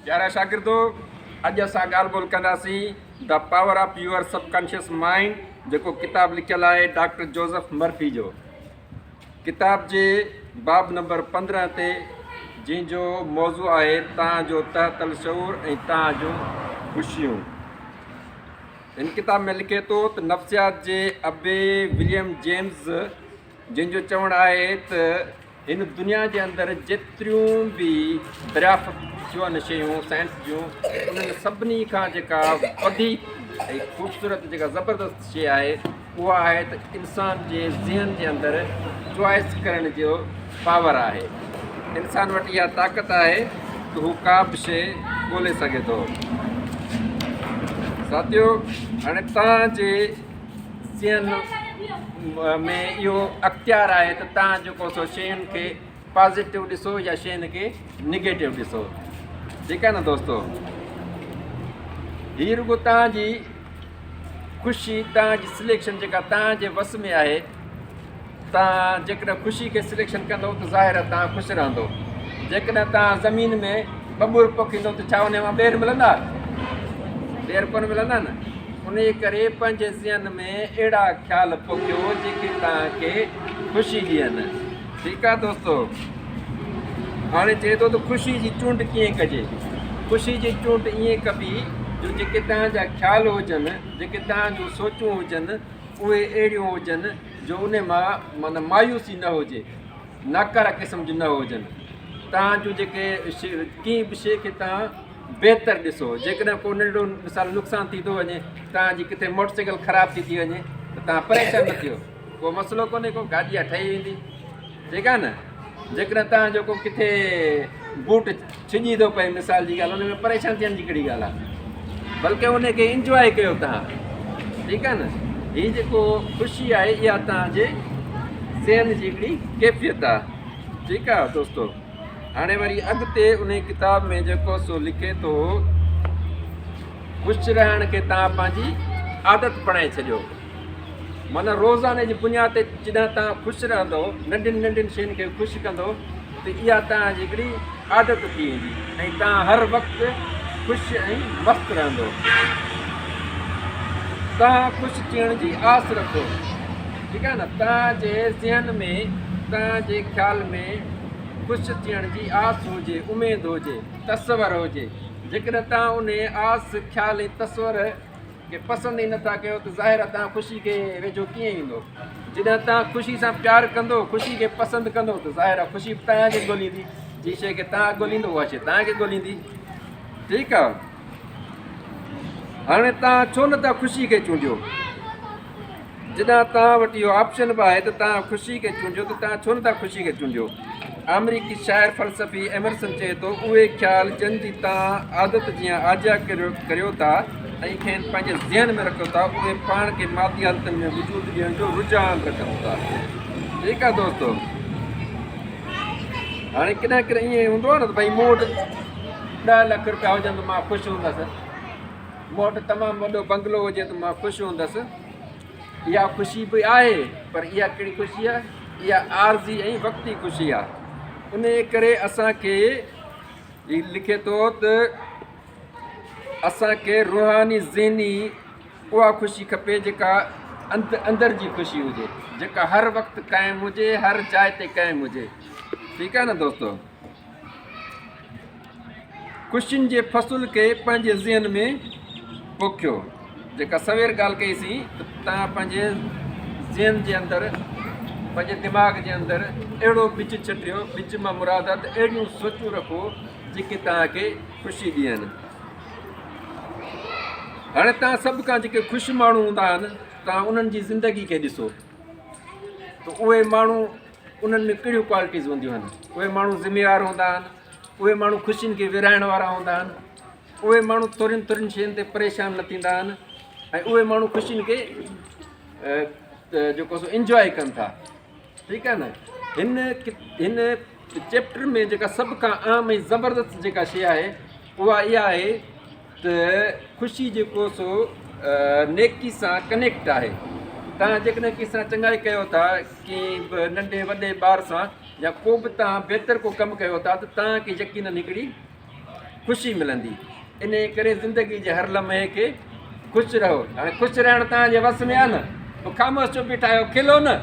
پيارا شاگردو، اڄ اسان ڳالهه ٻولهه ڪنداسين The Power of Your Subconscious Mind جيڪو ڪتاب لکيل آهي ڊاڪٽر جوزف مرفي جو. ڪتاب جي باب نمبر 15 تي جنهن جو موضوع آهي توهان جو تحت الشعور ۽ توهان جون خوشيون. هن ڪتاب ۾ لکي ٿو ته نفسيات جي ابي وليم جيمز جنهن جو چوڻ آهي ته هن دنيا جي اندر جيتريون به دريافت ٿيون آهن شيون سائنس جون انهن سڀني کان جيڪا وڌيڪ ۽ خوبصورت جيڪا زبردست شيء آهي اها آهي ته انسان جي ذهن جي اندر چوائس ڪرڻ جو پاور آهي انسان وٽ اها طاقت آهي ته هو ڪا به شيء ڳولي سگهي ٿو. ساٿيو هاڻي توهان جي ذهن ۾ اهو اختيار آهي ته توهان جيڪو سو شين کي پازيٽو ڏسو يا شين کي نگيٽو ڏسو. ٺيڪ آهي نه دوستو. هي رڳو توهان جي خوشي توهان جي سليڪشن جيڪا توهان جي وس ۾ آهي. توهان جيڪڏهن خوشي کي سليڪشن ڪندو ته ظاهر آهي توهان خوش رهندو. جيڪڏهن توهان زمين ۾ ٻٻر پوکيندو ته ڇا انهي مان ٻير ملندا؟ ٻير ڪونه ملندا نه. انهي ڪري پنهنجي ذهن ۾ اهڙا خيال پوکيو جيڪي توهان کي خوشي ڏين. ٺيڪ آهي دوستو. هاڻي چئي ٿو ته خوشي جي چونڊ ڪيئن ڪجي؟ خوشي جي چونڊ ائين ڪبي جو جيڪي توهان جا خيال هجن، جيڪي توهان جون سوچون هجن، اهي اهڙيون هجن جو انهي مان معنيٰ مايوسي نه هجي، ناڪاره قسم جون نه هجن. توهان جون جيڪي ڪنهن به شيء کي توهان بهتر ڏسو. جيڪڏهن ڪو ننڍڙو مثال نقصان ٿي ٿو وڃي، توهان جي ڪٿي موٽر سائيڪل خراب ٿي ٿي وڃي ته توهان پريشان نه ٿيو، ڪو مسئلو ڪونهي ڪو گاڏي آ ٺهي ويندي. ٺيڪ آ نه. جيڪڏهن توهان جو ڪو ڪٿي بوٽ ڇڄي ٿو پئي مثال جي ڳالهه ان ۾ پريشان ٿيڻ جي ڪهڙي ڳالهه آ بلڪه ان کي انجواء ڪيو توهان. ٺيڪ آ نه. هي جيڪو خوشي آهي اها توهان جي ذهن جي هڪڙي ڪيفيت آ. ٺيڪ آ دوستو. هاڻي وري اڳتي ان ڪتاب ۾ جيڪو سو لکي ٿو خوش رهڻ کي توهان پنهنجي عادت بڻائي ڇڏيو. معنيٰ روزاني جي بنياد تي جڏهن توهان خوش رهندؤ، ننڍين ننڍين شين کي خوش ڪندؤ ته اها توهان جي هڪڙي عادت ٿي ويندي ۽ توهان هر وقت خوش ۽ مست رهندؤ. توهان خوش ٿيڻ جي آس رکو. ٺيڪ آهي نه؟ توهان جي ذهن ۾ توهان جي خيال ۾ خوش ٿيڻ جي آس هجي، اميد هجي، تصور هجي. جيڪڏهن توهان انهيء آس، خيال ۽ تصور کي پسند ئي نٿا ڪيو ته ظاهر آهي توهان خوشي کي ويجهو ڪيئن ايندو. جڏهن توهان خوشي سان پيار ڪندو، خوشي کي پسند ڪندو ته ظاهر آهي خوشي به توهان کي ڳوليندي. جنهن شيء کي توهان ڳوليندو اها شيء توهان کي ڳوليندي. ٺيڪ آهي. هاڻي توهان ڇو نٿا خوشي کي چونڊيو؟ جڏهن توهان وٽ اهو آپشن به آهي ته توهان خوشي کي چونڊيو ته توهان ڇو نٿا خوشي کي چونڊيو؟ آمريڪي شاعر فلسفي ايمرسن چئي ٿو، اهي خيال جن جي توهان عادت جيان آجيان ڪريو ٿا ۽ کين پنهنجي ذهن ۾ رکيو ٿا، اهي پاڻ کي مادي حالتن ۾ وجود ڏيڻ جو رجحان رکن ٿا. ٺيڪ آهي دوستو. هاڻي ڪڏهن ڪڏهن ائين هوندو آهي نه ته ڀئي مون وٽ 10 لک روپيا هجن ته مان خوش هوندس. مون وٽ تمام وڏو بنگلو هجي ته مان خوش هوندس. اها خوشي به آهي پر اها ڪهڙي خوشي آهي؟ اها عارضي ۽ وقتي خوشي آهي. انهيء ڪري اسان کي هي لکي ٿو ته اسان کي روحاني ذهني اها خوشي کپي جيڪا اندر جي خوشي هجي، جيڪا هر وقت قائم هجي، هر جاء تي قائم هجي. ٺيڪ آهي نه دوستو؟ خوشين جي فصل کي پنهنجي ذهن ۾ پوکيو. جيڪا سوير ڳالهه ڪئي سين ته توهان پنهنجي ذهن جي اندر پنهنجي دماغ جي اندر اهڙو ٻج ڇٽيو، ٻج مان مراد آهي ته اهڙيون سوچون رکو جيڪي توهان کي خوشي ڏين. هاڻي توهان سڀ کان جيڪي خوش ماڻهو هوندا آهن توهان انهن جي زندگي کي ڏسو ته اهي ماڻهو انهن ۾ ڪهڙيون ڪوالٽيز هونديون آهن. اهي ماڻهو ذميوار هوندا آهن، اهي ماڻهو خوشين کي ورهائڻ وارا هوندا آهن، اهي ماڻهو ٿورين ٿورين شين تي پريشان نه ٿيندا آهن ۽ اهي ماڻهو خوشين کي جيڪو سو انجواء ڪن ٿا. ٺيڪ آهي نه. هن هن چيپٽر ۾ جيڪا سڀ کان اهم ۽ زبردست جيڪا شي آهي اها اها آهي ته خوشي جيڪو سو نيڪي سان ڪنيڪٽ آهي. توهان جيڪڏهن ڪنهن سان چڱائي ڪيو ٿا، ڪنهن به ننڍي وڏي ٻار سان يا ڪو به توهان بهتر ڪو ڪم ڪيو ٿا ته توهان کي يقينن هڪڙي خوشي ملندي. انهيء ڪري زندگي جي هر لمحي کي خوش رهو. هاڻي خوش رهڻ توهان جي وس ۾ آهي نه؟ پوء خاموش ڇو بيٺا آهيو؟ کلو نه.